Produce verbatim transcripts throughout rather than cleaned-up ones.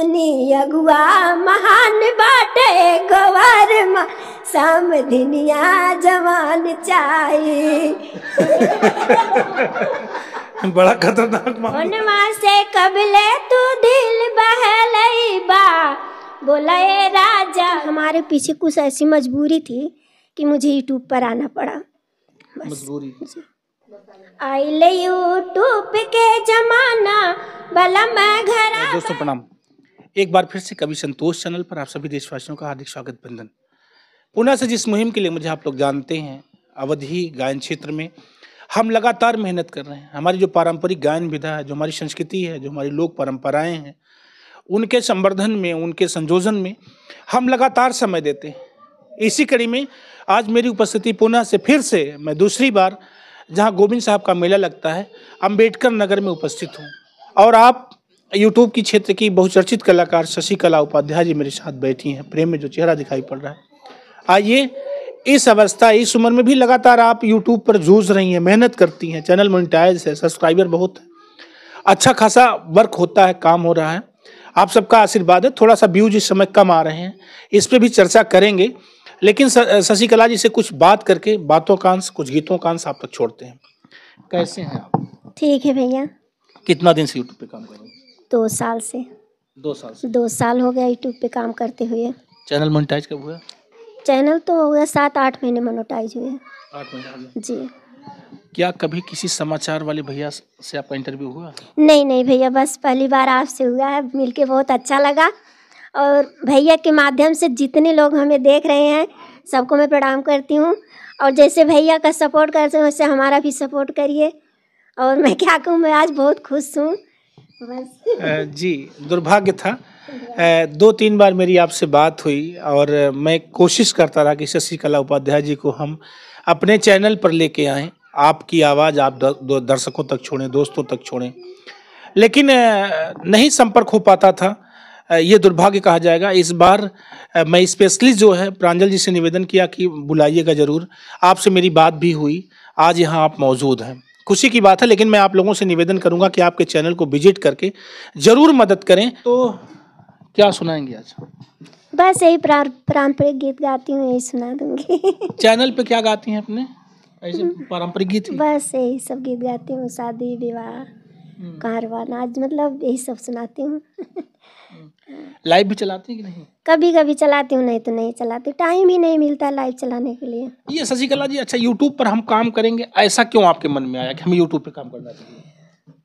नी अगुआ महान बाटे गवर मा, समधिनिया जवान चाही। बड़ा खतरनाक मामला। फोनवा से कबले तू दिल बहलई बा, बोला ए राजा। हमारे पीछे कुछ ऐसी मजबूरी थी कि मुझे YouTube पर आना पड़ा। बस। मजबूरी। आइल YouTube के जमाना, बलम घरा दोस्तों, प्रणाम। एक बार फिर से कवि संतोष चैनल पर आप सभी देशवासियों का हार्दिक स्वागत, वंदन। पुनः से जिस मुहिम के लिए मुझे आप लोग जानते हैं, अवधी गायन क्षेत्र में हम लगातार मेहनत कर रहे हैं। हमारी जो पारंपरिक गायन विधा है, जो हमारी संस्कृति है, जो हमारी लोक परंपराएं हैं, उनके संवर्धन में, उनके संजोजन में हम लगातार समय देते हैं। इसी कड़ी में आज मेरी उपस्थिति पुनः से, फिर से मैं दूसरी बार, जहां गोविंद साहब का मेला लगता है, अंबेडकर नगर में उपस्थित हूं। और आप YouTube की क्षेत्र की बहुचर्चित कलाकार शशिकला उपाध्याय जी मेरे साथ बैठी हैं। प्रेम में जो चेहरा दिखाई पड़ रहा है, आइए, इस अवस्था, इस उम्र में भी लगातार आप YouTube पर जूझ रही हैं, मेहनत करती हैं, चैनल मोनेटाइज है, सब्सक्राइबर बहुत है, अच्छा खासा वर्क होता है, काम हो रहा है। आप सबका आशीर्वाद है, थोड़ा सा व्यूज इस समय कम आ रहे हैं, इस पे भी चर्चा करेंगे। लेकिन स-, शशिकला जी से कुछ बात करके, बातों का अंश, कुछ गीतों का अंश आप तक छोड़ते हैं। कैसे हैं आप? ठीक है भैया। कितना दिन से YouTube पे काम कर रहे हैं? दो साल से। दो साल से? दो साल हो गया YouTube पे काम करते हुए। चैनल मोनेटाइज कब हुआ? चैनल तो हो गया, सात आठ महीने मोनेटाइज हुए। आठ महीने हो गए। जी। क्या कभी किसी समाचार वाले भैया से आपका इंटरव्यू हुआ? नहीं, नहीं भैया, बस पहली बार आपसे हुआ है, मिलके बहुत अच्छा लगा। और भैया के माध्यम से जितने लोग हमें देख रहे हैं, सबको मैं प्रणाम करती हूँ। और जैसे भैया का सपोर्ट करते हैं, वैसे हमारा भी सपोर्ट करिए। और मैं क्या कहूँ, मैं आज बहुत खुश हूँ। बस। अ, जी, दुर्भाग्य था। अ, दो तीन बार मेरी आपसे बात हुई और मैं कोशिश करता रहा कि शशिकला उपाध्याय जी को हम अपने चैनल पर लेके आएं, आपकी आवाज़ आप द-, दो दर्शकों तक छोड़ें, दोस्तों तक छोड़ें, लेकिन, अ, नहीं संपर्क हो पाता था। अ, ये दुर्भाग्य कहा जाएगा। इस बार, अ, मैं स्पेशली जो है प्रांजल जी से निवेदन किया कि बुलाइएगा ज़रूर। आपसे मेरी बात भी हुई, आज यहाँ आप मौजूद हैं, खुशी की बात है। लेकिन मैं आप लोगों से निवेदन करूँगा कि आपके चैनल को विजिट करके ज़रूर मदद करें। तो क्या सुनाएंगे आज? बस यही पार-, पारंपरिक गीत गाती हूँ, यही सुना दूंगी। चैनल पे क्या गाती हैं अपने? ऐसे पारंपरिक गीत ही? बस यही सब गीत गाती हूँ, शादी विवाह, हम्म। कारवा नाच, मतलब यही सब सुनाती हूँ। हम्म। लाइव भी चलाती हैं कि नहीं? कभी कभी चलाती हूँ, नहीं तो नहीं चलाती, टाइम ही नहीं मिलता लाइव चलाने के लिए। ये शशिकला जी, अच्छा, YouTube पर हम काम करेंगे, ऐसा क्यों आपके मन में आया कि हमें YouTube पे काम करना चाहिए?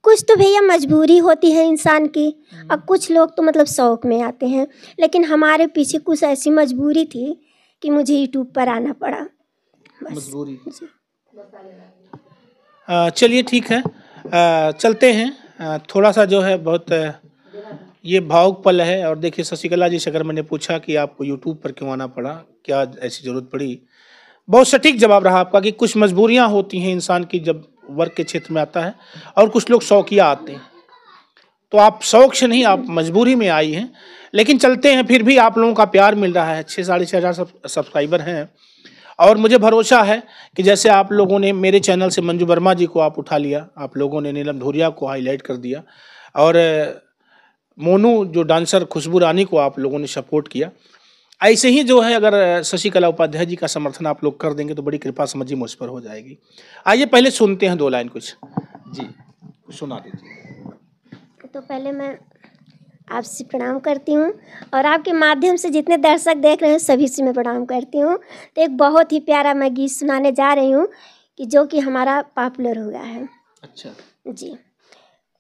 कुछ तो भैया मजबूरी होती है इंसान की, हम्म। और कुछ लोग तो मतलब शौक में आते हैं, लेकिन हमारे पीछे कुछ ऐसी मजबूरी थी कि मुझे YouTube पर आना पड़ा। बस। मजबूरी। जी। अ, चलिए, ठीक है, अ, चलते हैं। अ, थोड़ा सा जो है बहुत, अ, ये भावुक पल है। और देखिए, शशिकला जी से अगर मैंने पूछा कि आपको YouTube पर क्यों आना पड़ा, क्या ऐसी ज़रूरत पड़ी, बहुत सटीक जवाब रहा आपका कि कुछ मजबूरियां होती हैं इंसान की जब वर्क के क्षेत्र में आता है, और कुछ लोग शौकिया आते हैं। तो आप शौक से नहीं, आप मजबूरी में आई हैं, लेकिन चलते हैं। फिर भी आप लोगों का प्यार मिल रहा है, छः, साढ़े छः हज़ार सब-, सब्सक्राइबर हैं, और मुझे भरोसा है कि जैसे आप लोगों ने मेरे चैनल से मंजू वर्मा जी को आप उठा लिया, आप लोगों ने नीलम धुरिया को हाईलाइट कर दिया, और मोनू जो डांसर खुशबू रानी को आप लोगों ने सपोर्ट किया, ऐसे ही जो है, अगर शशिकला उपाध्याय जी का समर्थन आप लोग कर देंगे तो बड़ी कृपा समझिए मुझ पर हो जाएगी। आइए, पहले सुनते हैं दो लाइन कुछ। जी, सुना दीजिए। तो पहले मैं आपसे प्रणाम करती हूँ और आपके माध्यम से जितने दर्शक देख रहे हैं, सभी से मैं प्रणाम करती हूँ। तो एक बहुत ही प्यारा मैं गीत सुनाने जा रही हूँ कि जो कि हमारा पॉपुलर हुआ है। अच्छा। जी।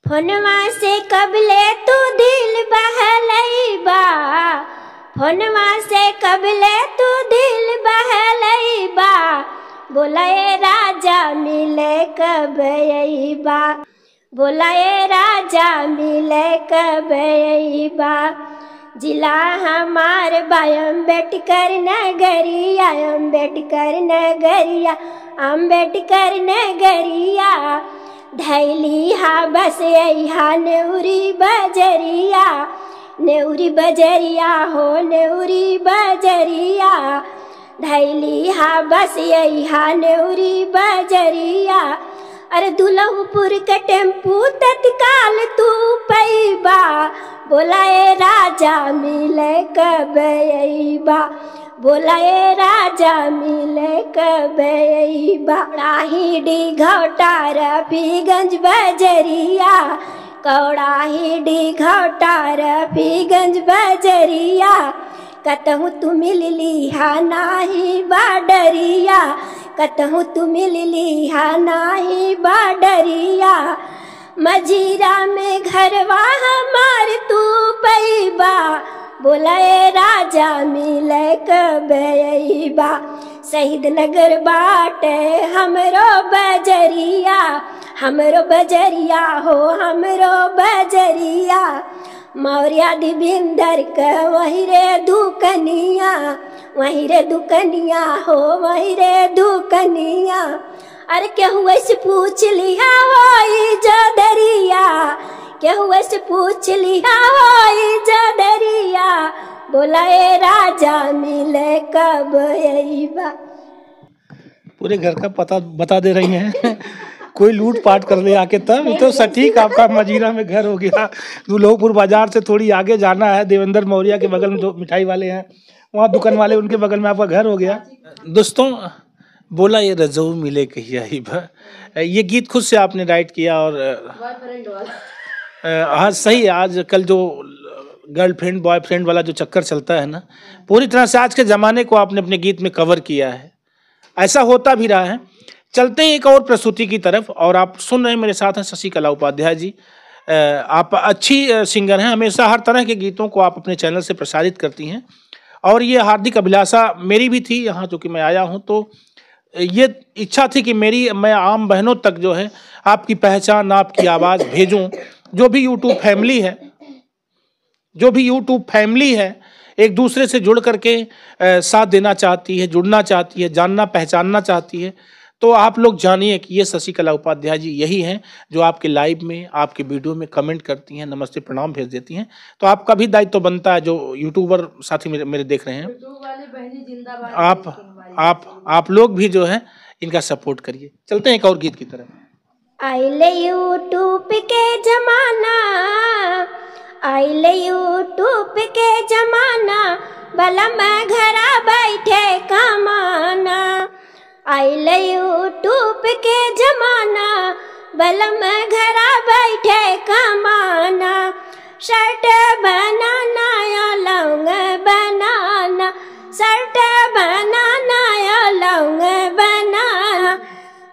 फोनवा से कबले तू दिल बहलई बा, फोनवा से कबले तू दिल बहलई बा, बोला ए राजा मिले कब अइबा, बोला ए राजा मिले कब अइबा। जिला हमार बा अम्बेडकर नगरिया, अम्बेडकर नगरिया, अम्बेडकर नगरिया। धैली हा बस अइहा नेउरी बजरिया, नेउरी बजरिया हो नेउरी बजरिया। धैली हा बस अइहा नेउरी बजरिया। अरे दुलहपुर के टेम्पू तत्काल तू पइबा, बोला ए राजा मिले कब अइबा, बोला ए राजा मिले कब अइबा। कौड़ाही डीघौटा रफीगंज बजरिया, कौड़ाही डीघौटा रफीगंज बजरिया। कतहूँ तू मिल लिहा नाही बा डरिया, कतहूँ तू मिल लिहा नाही बा डरिया। मजीरा में घरवा हमार तू पइबा, बोला ए राजा मिले कब अइबा। शहीद नगर बाटे हमरो बजरिया, हमरो बजरिया हो, हमरो बजरिया। मौर्या देवेंद्र क वही रे दुकनिया, वही रे दुकनिया हो, वही रे दुकनिया। अरे केहुए से पूछ लिहा होई जदरिया, केहुए से पूछ लिहा होई जदरिया। बोला ए राजा मिले कब अइबा। पूरे घर का पता बता दे रही हैं। कोई लूट पाट कर ले आके तब, ये तो सटीक आपका मजीरा में घर हो गया। दुल्होपुर बाजार से थोड़ी आगे जाना है, देवेंद्र मौर्या के बगल में जो मिठाई वाले हैं, वहाँ दुकान वाले, उनके बगल में आपका घर हो गया। दोस्तों, बोला ए रजऊ मिले कहिया अइबा, ये गीत खुद से आपने राइट किया और, अ, बॉयफ्रेंड वाला। अ, हाँ, सही है। आजकल जो गर्लफ्रेंड बॉयफ्रेंड वाला जो चक्कर चलता है ना, पूरी तरह से आज के ज़माने को आपने अपने गीत में कवर किया है। ऐसा होता भी रहा है। चलते हैं एक और प्रस्तुति की तरफ, और आप सुन रहे हैं, मेरे साथ हैं शशिकला उपाध्याय जी। अ, आप अच्छी, अ, सिंगर हैं, हमेशा हर तरह के गीतों को आप अपने चैनल से प्रसारित करती हैं, और ये हार्दिक अभिलाषा मेरी भी थी यहाँ, जो कि मैं आया हूँ, तो ये इच्छा थी कि मेरी, मैं आम बहनों तक जो है आपकी पहचान, आपकी आवाज़ भेजूँ। जो भी YouTube फैमिली है, जो भी YouTube फैमिली है, एक दूसरे से जुड़ करके, अ, साथ देना चाहती है, जुड़ना चाहती है, जानना पहचानना चाहती है, तो आप लोग जानिए कि ये शशिकला उपाध्याय जी यही हैं जो आपके लाइव में, आपके वीडियो में कमेंट करती हैं, नमस्ते प्रणाम भेज देती हैं। तो आपका भी दायित्व बनता है, जो यूट्यूबर साथी मेरे, मेरे देख रहे हैं, YouTube वाली बहनी जिंदाबाद, आप, आप, आप लोग भी जो है इनका सपोर्ट करिए। चलते हैं एक और गीत की तरफ। आइल YouTube के जमाना, आइल YouTube के जमाना, बलम घरा बैठे कमाना। आइल YouTube के जमाना, बलम घरा बैठे कमाना। शर्ट बनाना या लौंग बनाना, शर्ट बनाना या लौंग बनाना।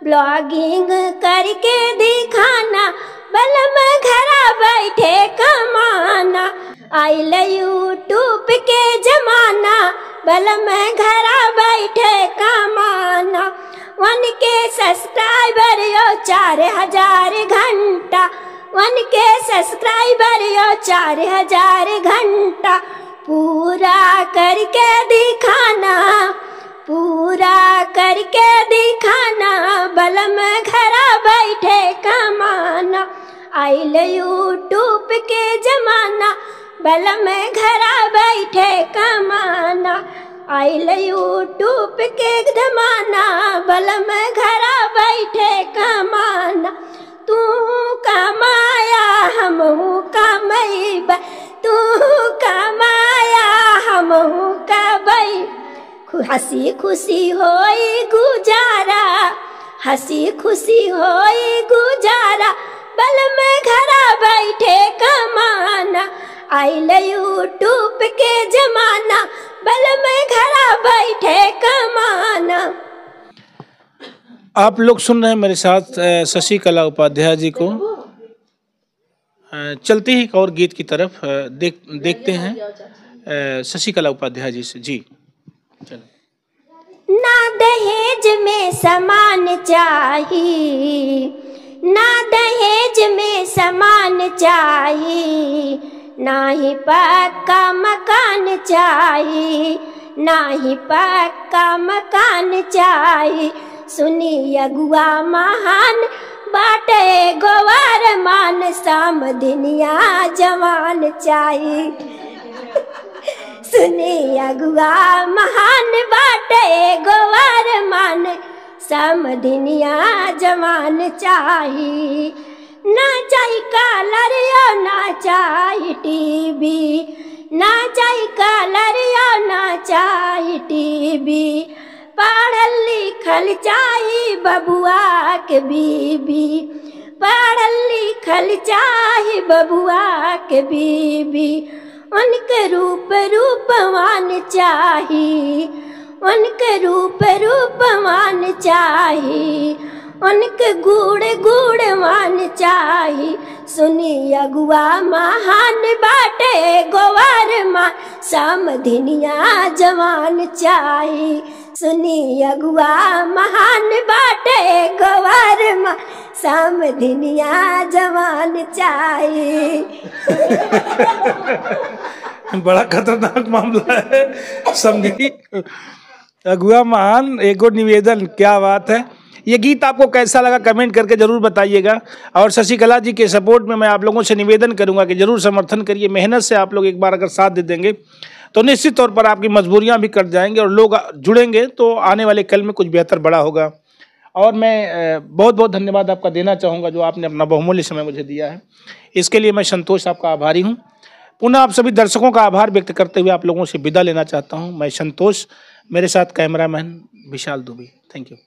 ब्लॉगिंग करके दिखाना, बलम घरा बैठे कमाना। आइल YouTube के जमाना, बलम घरा बैठे कमाना। वन के सब्सक्राइबर यो चार हजार घंटा, वन के सब्सक्राइबर यो चार हजार घंटा। पूरा करके दिखाना, पूरा करके दिखाना, बलम घरा बैठे कमाना। आइल YouTube के जमाना, बलम घरा बैठे कमाना। आइल YouTube के जमाना, बलम घरा बैठे कमाना। तू कमाया हमहू कमैबा, तू कमाया हमहू कबै। खु-, हँसी खुशी होई गुजारा, हँसी खुशी होई गुजारा, बलम घरा बैठे कमाना। आइल YouTube के जमाना, बलम घरा बैठे कमाना। आप लोग सुन रहे हैं मेरे साथ, अ, शशिकला उपाध्याय जी को। अ, चलते हैं एक और गीत की तरफ, अ, देख-, देखते हैं, अ, शशिकला उपाध्याय जी से। जी, चलो। ना दहेज में सामान चाही, ना दहेज में सामान चाही, नाही पक्का मकान चाही, नाही पक्का मकान चाही। सुनी अगुआ महान बाटे गोवार मान, समधिनिया जवान चाही। सुनी अगुआ महान बाटे गोवार मान, समधिनिया जवान चाही। ना चाही कॉलर या ना चाही टीवी, ना चाही कॉलर या ना चाही टीवी। पढ़ल लिखल चाही बबुआ के बीबी, पढ़ल लिखल चाही बबुआ के बीबी। उनके रूप रूपवान चाही, उनके रूप रूपवान चाही, उनके गुण गुणवान चाही। सुनी अगुआ महान बाटे गोवार मा, समधिनिया जवान चाही। सुनी अगुआ महान बाटे गोवार मा, समधिनिया जवान चाही। बड़ा खतरनाक मामला है समधी। अगुआ महान, एगो निवेदन, क्या बात है। ये गीत आपको कैसा लगा, कमेंट करके जरूर बताइएगा। और शशिकला जी के सपोर्ट में मैं आप लोगों से निवेदन करूंगा कि जरूर समर्थन करिए। मेहनत से आप लोग एक बार अगर साथ दे देंगे तो निश्चित तौर पर आपकी मजबूरियां भी कट जाएंगी और लोग जुड़ेंगे, तो आने वाले कल में कुछ बेहतर बड़ा होगा। और मैं, अ, बहुत बहुत धन्यवाद आपका देना चाहूँगा, जो आपने अपना बहुमूल्य समय मुझे दिया है, इसके लिए मैं संतोष आपका आभारी हूँ। पुनः आप सभी दर्शकों का आभार व्यक्त करते हुए आप लोगों से विदा लेना चाहता हूँ। मैं संतोष, मेरे साथ cameraman Vishal Dubey. Thank you.